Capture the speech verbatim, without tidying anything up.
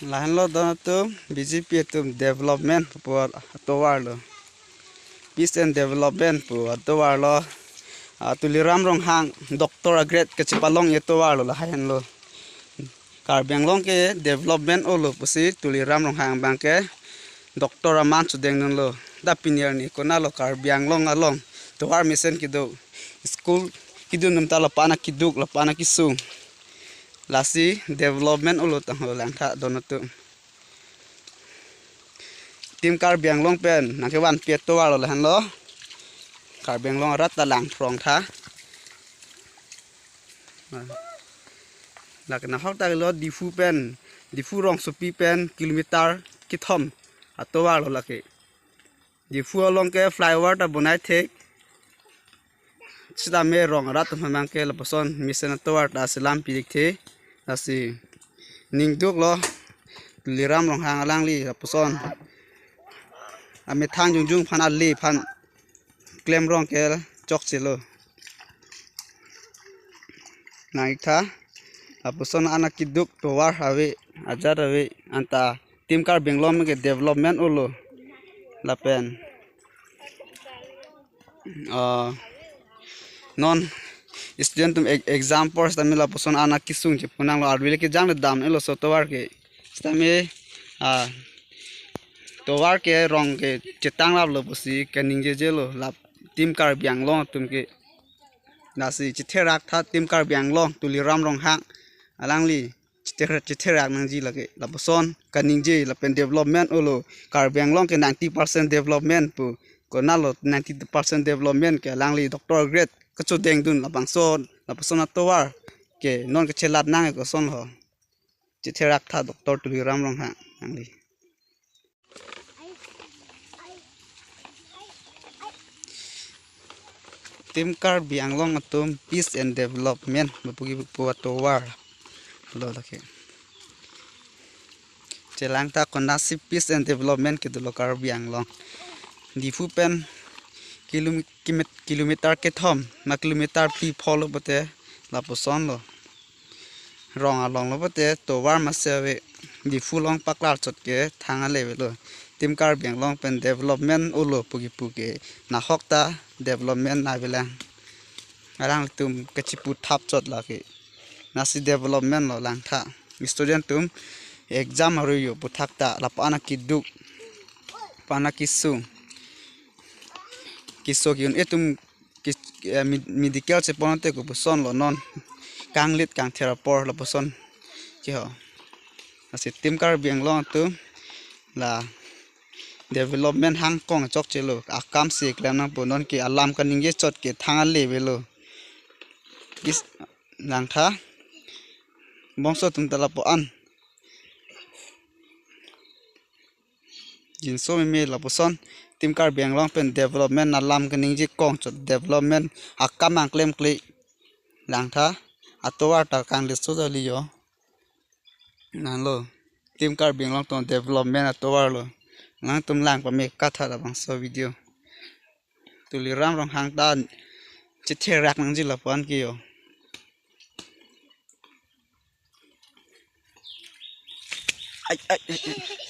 Lahenlo don atum, B J P atum development pu atovar lo. Peace and development pu atovar lo. Ah, Tuliram Ronghang, doctor a-grade kachepalong atovar lo, lahenlo. Karbi Anglong ke development olo pusi Tuliram Ronghang abang ke doctor aman chedengdunlo. Dak pini arni konatlo Karbi Anglong along tovar mesen kedo, school kedun atum ta lapu-an akeduk, lapu-an akesung. Lasi development olo tanglo langtha don atum. Team Karbi Anglong pen nangkevanpi atovar lo lahenlo. Karbi Anglong arat ta langthrong tha. Lake nahok ta lo Diphu pen, Diphu rongsopi pen kilometer kethom atovar lo lake. Diphu along ke flyover ta bonai thek. Sitame rong arat atum abang ke lapuson mesen atovar ta selam pidik the. Lasi ningduk lo Tuliram Ronghang alangli lapuson amethang jongjung aphan, ale aphan klemrong ke chokchelo. Nang-ik tha, lapuson an akeduk tovar ave, ajat ave, anta Team Karbi Anglong ke development olo. Lapen, ah, non student atum e-, exam apor sitame lapuson an akesung chepu nanglo, arve le kejang le dam-elo so tovar ke. Sitame, ah, tovar ke rong ke chetang laplo pusi kaningjeje lo lap Team Karbi Anglong atum ke. Lasi chetherak tha Team Karbi Anglong, Tuliram Ronghang alangli chetherak, chetherak nangji lake. Lapuson kaningje lapen development olo. Karbi Anglong ke ninety percent development pu, konatlo ninety percent development ke, alangli doctor grade kachedengdun labangso, lapuson atovar ke non kachelat nang koson ho. Chetherak tha Doctor Tuliram Ronghang alangli. Team Karbi Anglong atum peace and development pu kipu atovar lo lake. Chelang tha konatsi peace and development kedo lo Karbi Anglong. Diphu pen kilom-, kimet-, kilometer kethom, ma kilometer phli phongo pote lapuson lo. Rong along lo pote tovar mesen ave, Diphu along paklar chot ke thang ale avelo. Team Karbi Anglong pen development olo pu kipu ke nahok ta development avelang. Alangtum kachepu thap chot lake. Natsi development lo langtha. Student atum exam arui yo puthak ta lapu-an akeduk, lapu-an akesung. Keso ke-un-e atum ke, eh, med-, medical chepon te kopuson lo non. Kanglit kangther apor lapuson ke ho. Lasi Team Karbi Anglong atum la development hangkong chokchelo, akam si klem nangpo, non ke alam kaningje chot ke thang ale avelo. Kis langtha bangso atum ta lapu-an jinso meme lapuson Team Karbi Anglong pen development alam kaningje kong chot, development akam ang klemkle langtha. Atovar ta kanglit so jali yo. Nanglo Team Karbi Anglong atum development atovar lo. Nangtum lang pame katha labangso video. Tuliram Ronghang ta chetherak nangji lapu-an ke yo. Ai, ai, ai, ai.